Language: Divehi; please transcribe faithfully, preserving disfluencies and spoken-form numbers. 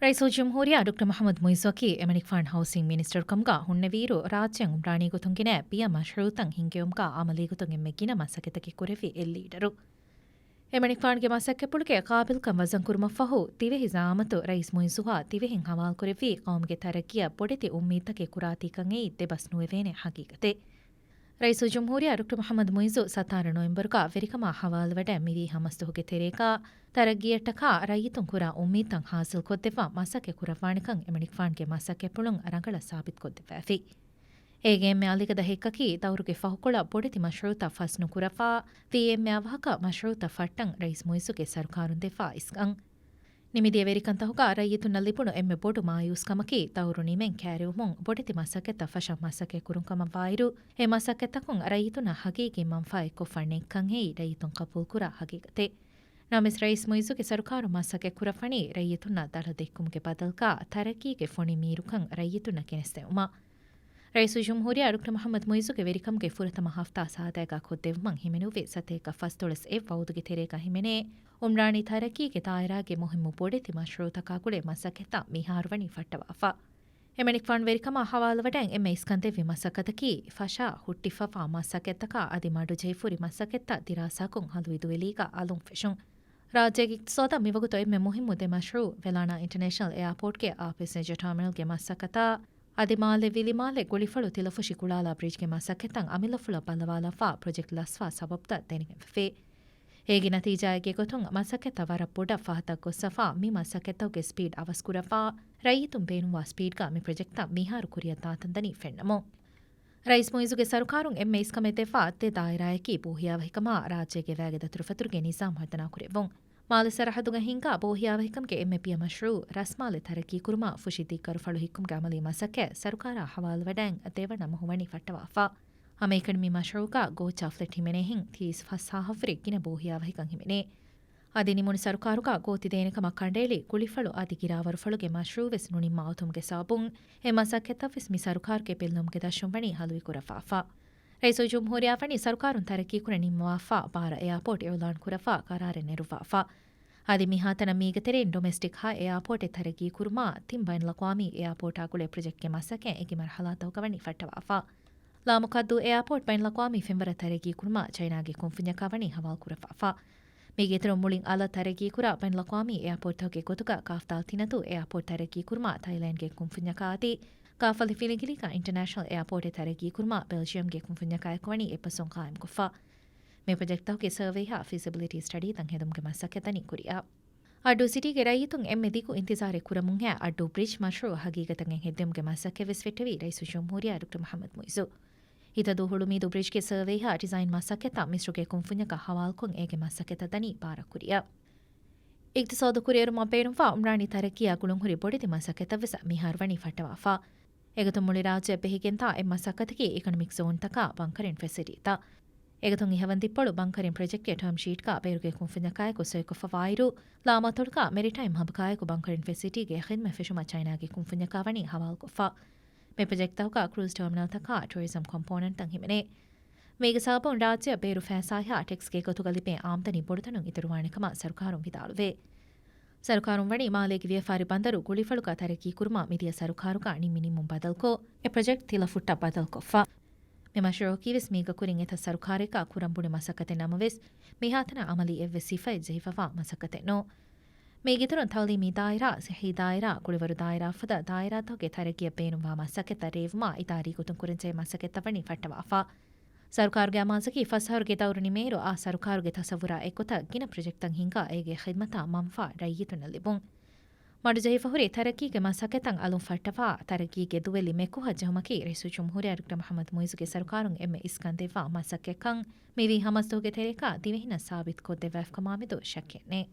ރައީސުލްޖުމްހޫރިއްޔާ ޑޮކްޓަރ މުޙައްމަދު މުޢިއްޒުއަކީ އެމަނިކުފާނު ހައުސިން މިނިސްޓަރުކަމުގަ ހުންނެވިއިރު، ރާއްޖެ އުމްރާނީ ގޮތުން ގިނަ ބިޔަ މަޝްރޫޢުތައް ހިންގެވުމުގަ ޢަމަލީ ގޮތުން އެންމެ ގިނަ މަސައްކަތަކީ ކުރެއްވި އެއް ލީޑަރު. އެމަނިކުފާނުގެ މަސައްކަތްޕުޅުގެ ޤާބިލްކަން ވަޒަންކުރުމަށްފަހު، ދިވެހި ޒަޢާމަތު ރައީސް މުޢިއްޒުއާ ދިވެހިން ހަވާލުކުރެއްވީ، ޤައުމުގެ ތަރައްޤީއަށް ބޮޑެތި އުއްމީދުތަކެއް ކުރާތީކަން އެއީ ދެބަސް ނުވެވޭނެ ހަގީގަތެއް. ރައީސުލްޖުމްހޫރިއްޔާ ޑޮކްޓަރ މުޙައްމަދު މުޢިއްޒު ސަތާރަ ނޮވެމްބަރުގަ ވެރިކަމާ ހަވާލުވެވަޑައި މިވީ ހަމަސްދުހުގެ ތެރޭގަ، ތަރައްގީއަށްޓަކާ ރައްޔިތުން ކުރާ އުއްމީދުތައް ހާސިލްކޮށްދެއްވާ މަސައްކަތް ކުރައްވާނެކަން އެމަނިކުފާނުގެ މަސައްކަތްޕުޅުން ރަނގަޅަށް ސާބިތުކޮށްދެއްވައިފި. އޭގެ އެންމެ އަލިގަދަ ހެއްކަކީ، ދައުރުގެ ފަހުކޮޅަށް ބޮޑެތި މަޝްރޫޢުތައް ފަސްނުކުރައްވާ، ވީ އެންމެ އަވަހަކަށް މަޝްރޫޢުތައް ފައްޓަން ރައީސް މުޢިއްޒުގެ ސަރުކާރުން ދެއްވާ އިސްކަން. ނިމިދިޔަ ވެރިކަންތަކުގަ ރައްޔިތުންނަށް ލިބުނު އެންމެ ބޮޑު މާޔޫސްކަމަކީ، ދައުރު ނިމެން ކައިރިވުމުން ބޮޑެތި މަސައްކަތްތައް ފަށަން މަސައްކަތް ކުރުން ކަމަށްވާއިރު، އެ މަސައްކަތްތަކުން ރައްޔިތުންނަށް ހަގީގީ މަންފާއެއް ކޮށްފަ ނެތްކަން އެއީ ރައްޔިތުން ޤަބޫލުކުރާ ހަގީގަތެއް. ނަމަވެސް، ރައީސް މުޢިއްޒުގެ ސަރުކާރުން މަސައްކަތް ކުރައްވަނީ ރައްޔިތުންނަށް ދަޅަ ދެއްކުމުގެ ބަދަލުގަ، ތަރައްޤީގެ ފޮނި މީރުކަން ރައްޔިތުންނަށް ގެނެސްދެވުމަށް. ރައީސުލްޖުމްހޫރިއްޔާ ޑޮކްޓަރ މުޙައްމަދު މުޢިއްޒުގެ ވެރިކަމުގެ ފުރަތަމަ ހަފްތާ ސާދައިގަ ކޮށްދެއްވުމަށް ހިމެނުއްވި ސަތޭކަ ފަސްދޮޅަސް އެއް ވައުދުގެ ތެރޭގަ ހިމެނޭ، އުމްރާނީ ތަރައްޤީގެ ދާއިރާގެ މުހިއްމު ބޮޑެތި މަޝްރޫޢުތަކާ ގުޅޭ މަސައްކަތްތައް މިހާރު ވަނީ ފައްޓަވާފަ. އެމަނިކުފާނު ވެރިކަމާ ހަވާލުވެވަޑައި އެންމެ އިސްކަން ދެއްވި މަސައްކަތަކީ، ފަށާ ހުއްޓިފައިވާ މަސައްކަތްތަކާ އަދި މަޑުޖެހިފުރި މަސައްކަތްތައް ދިރާސާކޮށް ހަލުވި ދުވެލީގަ އަލުން ފެށުން. ރާއްޖޭގެ އިޤްތިޞާދަށް މިވަގުތު އެންމެ މުހިއްމު ދެ މަޝްރޫޢު، ވެލާނާ އިންޓަރނޭޝަނަލް އެއާޕޯޓްގެ އާ ޕެސެންޖަރ ޓާމިނަލްގެ މަސައްކަތާ، އަދި މާލެ ވިލިމާލެ ގުޅިފަޅު ތިލަފުށި ގުޅާލާ ބްރިޖްގެ މަސައްކަތްތައް އަމިއްލަފުޅަށް ބައްލަވާލައްވާ ޕްރޮޖެކްޓް ލަސްވާ ސަބަބުތައް ދެނެގެންފިފި. އޭގެ ނަތީޖާއެއްގެ ގޮތުން، މަސައްކަތްތައް ވަރަށް ބޮޑަށް ފަހަތަށް ގޮއްސަފާ، މި މަސައްކަތްތަކުގެ ސްޕީޑް އަވަސްކުރައްވާ، ރައްޔިތުން ބޭނުންވާ ސްޕީޑްގަ މި ޕްރޮޖެކްޓްތައް މިހާރު ކުރިއަށް ދާތަން ދަނީ ފެންނަމުން. ރައީސް މުޢިއްޒުގެ ސަރުކާރުން އެންމެ އިސްކަމެއް ދެއްވާ ދެ ދާއިރާއަކީ ބޯހިޔާވަހިކަމާ ރާއްޖޭގެ ވައިގެ ދަތުރުފަތުރުގެ ނިޒާމް ހަދަނާ ކުރެއްވުން. މާލެ ސަރަހައްދުގަ ހިންގާ ބޯހިޔާވަހިކަމުގެ އެންމެ ބިޔަ މަޝްރޫޢު، ރަސްމާލެ ތަރައްޤީކުރުމާ ފުށި ދިއްކަރުފަޅު ހިއްކުމުގެ އަމަލީ މަސައްކަތް ސަރުކާރާ ހަވާލުވެވަޑައިން ދެވަނަ މަހު ވަނީ ފައްޓަވާފަ. ހަމައެކަނި މި މަޝްރޫޢުގަ ގޯއްޗާ ފްލެޓް ހިމެނޭހެން ތީސް ފަސް ހާހަށްވުރެ ގިނަ ބޯހިޔާވަހިކަން ހިމެނޭ. އަދި ނިމުނު ސަރުކާރުގަ ގޯތި ދޭނެ ކަމަށް ކަނޑައެޅި ގުޅިފަޅު އަދި ގިރާވަރުފަޅުގެ މަޝްރޫޢުވެސް ނުނިންމާ އޮތުމުގެ ސަބަބުން، އެ މަސައްކަތްތައްވެސް މި ސަރުކާރުގެ ބެއްލުމުގެ ދަށުން ވަނީ ހަލުވިކުރައްވާފަ. ރައީސުލްޖުމްހޫރިއްޔާ ވަނީ ސަރުކާރުން ތަރައްޤީކުރަން ނިންމަވާފާ ބާރަ އެއާޕޯޓް އިޢުލާން ކުރައްވާ ޤަރާރެއް ނެރުއްވާފަ. އަދި މިހާތަނަށް މީގެ ތެރެއިން ޑޮމެސްޓިކް ހަ އެއާޕޯޓެއް ތަރައްޤީކުރުމާ، ތިން ބައިނަލްއަޤްވާމީ އެއާޕޯޓާ ގުޅޭ ޕްރޮޖެކްޓްގެ މަސައްކަތް އެކި މަރުޙަލާތަކުގަ ވަނީ ފައްޓަވާފަ. ލާމުކައްދޫ އެއާޕޯޓް ބައިނަލްއަޤްވާމީ ފެންވަރަށް ތަރައްޤީކުރުމަށް ޗައިނާގެ ކުންފުންޏަކާ ވަނީ ހަވާލުކުރައްވާފަ. މީގެ އިތުރުން މުޅިން އަލަށް ތަރައްޤީކުރާ ބައިނަލްއަޤްވާމީ އެއާޕޯޓްތަކުގެ ގޮތުގަ ކާފްދާލް ތިނަދޫ އެއާޕޯޓް ތަރައްޤީކުރުމަށް ތައިލޭންޑްގެ ކުންފުންޏަކާ އަދި ކާފަލި ފިލިގިލީގަ އިންޓަރނޭޝަނަލް އެއާޕޯޓެއް ތަރައްޤީކުރުމަށް ބެލްޖިއަމްގެ ކުންފުންޏަކާއެކު ވަނީ އެއްބަސްވުން ޤާއިމްކޮށްފަ. މި ޕްރޮޖެކްޓްތަކުގެ ސަރވޭހާ ފިޒިބިލިޓީ ސްޓަޑީތައް ހެދުމުގެ މަސައްކަތް ދަނީ ކުރިއަށް. އައްޑޫ ސިޓީގެ ރައްޔިތުން އެންމެ ދިގު އިންތިޒާރެއް ކުރަމުންހައި އައްޑޫ ބްރިޖް މަޝްރޫޢު ހަގީގަތަށް ގެން ހެއްދެވުމުގެ މަސައްކަތްވެސް ފެއްޓެވީ ރައީސުލްޖުމްހޫރިއްޔާ ޑޮކްޓަރ މުޙައްމަދު މުޢިއްޒު. ހިތަދޫ ހުޅުމީދޫ ބްރިޖްގެ ސަރވޭހާ ޑިޒައިން މަސައްކަތްތައް މިސްރުގެ ކުންފުންޏަކަށް ހަވާލުކޮށް އޭގެ މަސައްކަތަށް ދަނީ ބާރަށް ކުރިއަށް. އިޤްތިޞާދު ކުރިއެރުމަށް ބޭނުންވާ އުމްރާނީ ތަރައްޤީއާ ގުޅުންހުރި ބޮޑެތި މަސައްކަތްތައްވެސް މިހާރު ވަނީ ފައްޓަވާފަ. އެގޮތުން މުޅި ރާއްޖެއަށް ބެހިގެންދާ އެއް މަސައްކަތަކީ އިކޮނޮމިކް ޒޯންތަކާ ބަންކަރިން ފެސިލިޓީތައް. އެގޮތުން އިހަވަންދިއްޕޮޅު ބަންކަރިން ޕްރޮޖެކްޓެއް ޓާމް ޝީޓްގަ ބޭރުގެ ކުންފުންޏަކާއެކު ސޮއިކޮށްފަވާއިރު، ލާމަތޮޅުގަ މެރިޓައިމް ހަބްގައިއެކު ބަންކަރިން ފެސިލިޓީގެ ޚިދްމަތް ފެށުމަށް ޗައިނާގެ ކުންފުންޏަކާ ވަނީ ހަވާލުކޮށްފަ. މި ޕްރޮޖެކްޓްތަކުގަ ކްރޫޒް ޓާމިނަލްތަކާ ޓޫރިޒަމް ކޮމްޕޯނެންޓްތައް ހިމެނޭ. މީގެ ސަބަބުން ރާއްޖެއަށް ބޭރު ފައިސާއާ ޓެކްސްގެ ގޮތުގަ ލިބޭ އާމްދަނީ ބޮޑުތަނުން އިތުރުވާނެ ކަމަށް ސަރުކާރުން ވިދާޅުވޭ. ސަރުކާރުން ވަނީ މާލޭގެ ވިޔަފާރި ބަނދަރު ގުޅިފަޅުގަ ތަރައްޤީކުރުމަށް މިދިޔަ ސަރުކާރުގަ ނިންމި ނިންމުން ބަދަލުކޮށް، އެ ޕްރޮޖެކްޓް ތިލަފުއްޓަށް ބަދަލުކޮށްފަ. މި މަޝްރޫޢަކީވެސް މީގަ ކުރިން އެތައް ސަރުކާރެއްގަ ކުރަން ބުނި މަސައްކަތެއް ނަމަވެސް، މިހާތަނަށް އަމަލީ އެއްވެސް ސިފައެއް ޖެހިފަވާ މަސައްކަތެއް ނޫން. މީގެއިތުރުން ތައުލީމީ ދާއިރާ، ސިއްޙީ ދާއިރާ، ކުޅިވަރު ދާއިރާ ފަދަ ދާއިރާތަކުގެ ތަރައްޤީއަށް ބޭނުންވާ މަސައްކަތްތައް ރޭވުމަށް އިދާރީ ގޮތުން ކުރަންޖެހޭ މަސައްކަތްތައް ވަނީ ފައްޓަވާފަ. ސަރުކާރުގެ އަމާޒަކީ ފަސް އަހަރުގެ ދައުރު ނިމޭއިރު އާ ސަރުކާރުގެ ތަސައްވުރާ އެއްގޮތަށް ގިނަ ޕްރޮޖެކްޓްތައް ހިންގާ އޭގެ ޚިދްމަތާ މަންފާ ރައްޔިތުންނަށް ލިބުން. މަޑުޖެހިފަ ހުރި ތަރައްޤީގެ މަސައްކަތްތައް އަލުން ފައްޓަވާ، ތަރައްޤީގެ ދުވެލި މެކުހައްޖަހުމަކީ ރައީސުލްޖުމްހޫރިއްޔާ ޑޮކްޓަރ މުޙައްމަދު މުޢިއްޒުގެ ސަރުކާރުން އެންމެ އިސްކަން ދެއްވާ މަސައްކަތްކަން މިވީ ހަމަސްދުހުގެ ތެރޭގަ ދިވެހިންނަށް ސާބިތުކޮށްދެއްވާފިކަމާމެދު ޝައްކެއް ނެތް.